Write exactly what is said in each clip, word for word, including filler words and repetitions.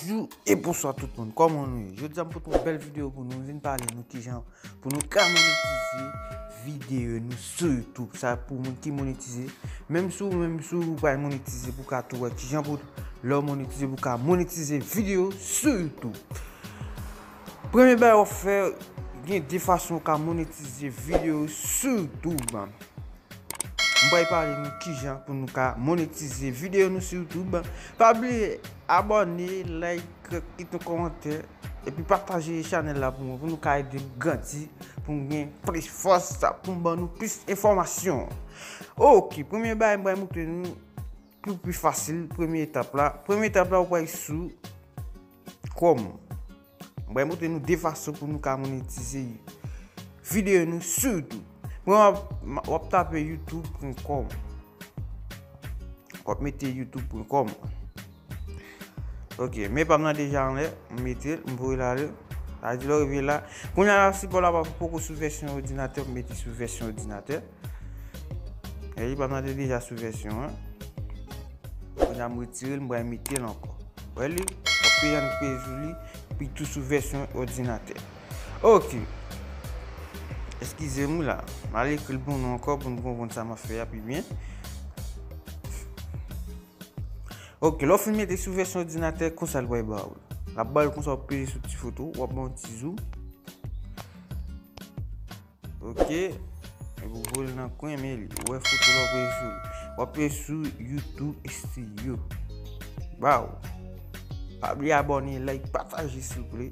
Bonjou e bonswa tout moun, kòman nou ye? Jodi a m pote yon bèl videyo pou nou, m vin pale nou kijan pou nou ka monetize videyo nou sou YouTube. Sa pou moun ki monetize. Menm si w, menm si w pral monetize, pou w ka tou wè kijan pou lè w monetize, pou w ka monetize videyo sou YouTube. Premye bagay w ap fè, gen de fason w ka monetize videyo sou YouTube. M pral pale nou kijan pou nou ka monetize videyo nou sou YouTube. Pa bliye abòne, like, kite yon kòmantè, epi pataje chanèl la pou mwen, pou nou ka ede m grandi, pou m gen plis fòs, pou m ban nou plis enfòmasyon. Ok, premye bagay m pral montre nou, pou pi fasil, premye etap la. Premye etap la, ou pral sou Chrome. M pral montre nou de fason pou nou ka monetize videyo nou sou YouTube. Premye, w ap, w ap tape youtube pwen kòm. W ap mete youtube pwen kòm. Ok, men pa m nan deja anlè, m mete l, m voye l ale. Sa vle di lè w rive la. Kounye a la, sipò la pa poko sou vèsyon òdinatè, m mete sou vèsyon òdinatè. E li pa m nan te deja sou vèsyon an. Kounye a m retire l, m pral mete l ankò. Wè li? W ap peye annik peye sou li, pi tou sou vèsyon òdinatè. Ok. Eskize m wi la. M al ekri l pou nou ankò pou nou konprann sa m ap fè a pi byen. Ok, lè w fin mete sou vèsyon òdinatè, konsa l pral ba w. L ap ba w konsa, w ap peze sou ti foto, w ap ba w ti zoom. Ok. Epi w voye l nan kwen, men li. Ou wè foto la, w peze sou li. W ap peze sou YouTube Studio. Baw. Pa bliye abòne, like, pataje, silvouplè.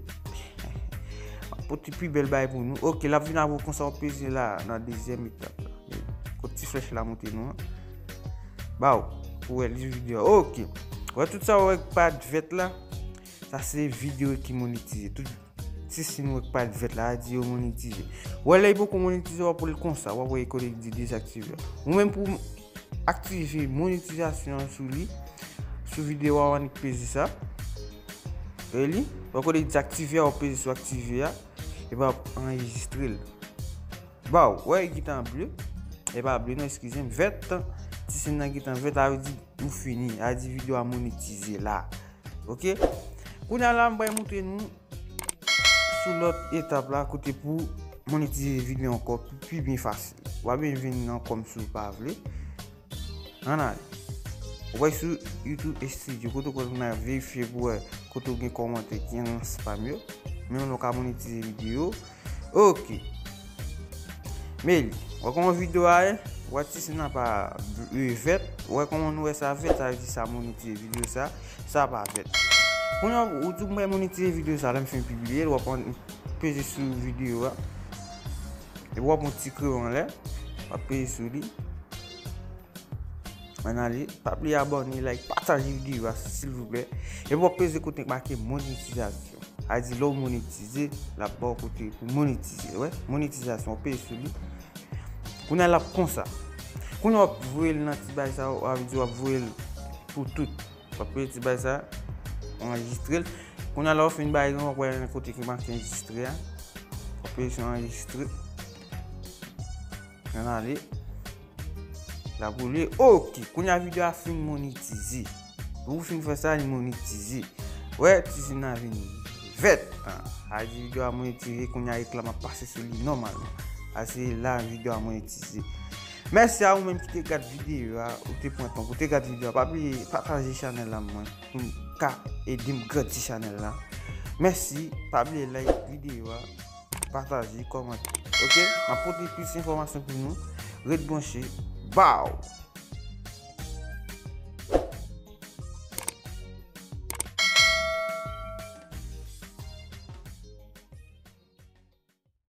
M ap pote pi bèl bagay pou nou. Ok, l ap vin avè w konsa, w peze la, nan dezyèm etap la. Kot ti flèch la montre nou an. Baw. Pou wè lis videyo. Ok. Wè tout sa w wè k parèt vèt la. Sa se videyo ki monetize. Tout ti siy nou wè k parèt vèt la, a di yo monetize. Wè lè yo poko monetize, w ap wè l konsa, w ap wè kote li di dezaktive. Ou menm pou aktive monetizasyon an sou li, sou videyo a, w annik peze sa. E li, wè kote li di aktive a, w ap peze sou aktive a, epi w ap anrejistre l. Baw, wè, li gentan ble. E pa ble non, eskize m, vèt. Ti siy nan gentan vèt, sa vle di ou fini. Sa vle di videyo a monetize la. Ok? Kounye a la, m pral montre nou sou lòt etap la, kote pou monetize videyo ankò pi, pi byen fasil. W ap byen vin nan kòm si w pa vle. Ann ale. Ou pral sou YouTube Studio, kote w pral verifye pou wè kote w gen kòmantè ki nan spam yo. Men w ka monetize videyo. Ok. Men li, wè kòman videyo a ye? Wè ti siy nan pa vèt. Wè kòman nou wè sa vèt, sa vle di sa monetize videyo sa, sa pa vèt. Kounye a, ou di m pral monetize videyo sa, lè m fin pibliye l, w ap peze sou videyo a. Epi w ap pran ti kreyon anlè, w ap peze sou li. Ann ale, pa bliye abòne, like, pataje videyo a, silvouplè. Epi w ap peze kote k make monetizasyon. Sa vle di lè w monetize, l ap ba w kote pou monetize, wè, monetizasyon, w ap peze sou li. Kounye a l ap konsa. Kounye a w ap voye l nan ti bagay sa, sa vle di w ap voye l pou tout. W ap peze ti bagay sa, w anrejistre l. Kounye a la w fin bay li, w ap wè nan kote ki make anrejistre a. W ap peze sou anrejistre. Ann ale. L ap woule. Ok, kounye a videyo a fin monetize. Lè w fin fè sa, li monetize. Wè, ti siy nan vin vèt. An, sa vle di videyo a monetize, kounye a reklam ap pase sou li nòmalman. Sa se la videyo a monetize. Mèsi a ou menm ki te gad videyo a, ou te pran tan pou te gad videyo a. Pa bliye pataje chanèl la mwen, pou m ka ede m grandi chanèl la. Mèsi, pa bliye like videyo a, pataje, kòmante. Ok? M ap pote plis enfòmasyon pou nou. Ret branche. Baw!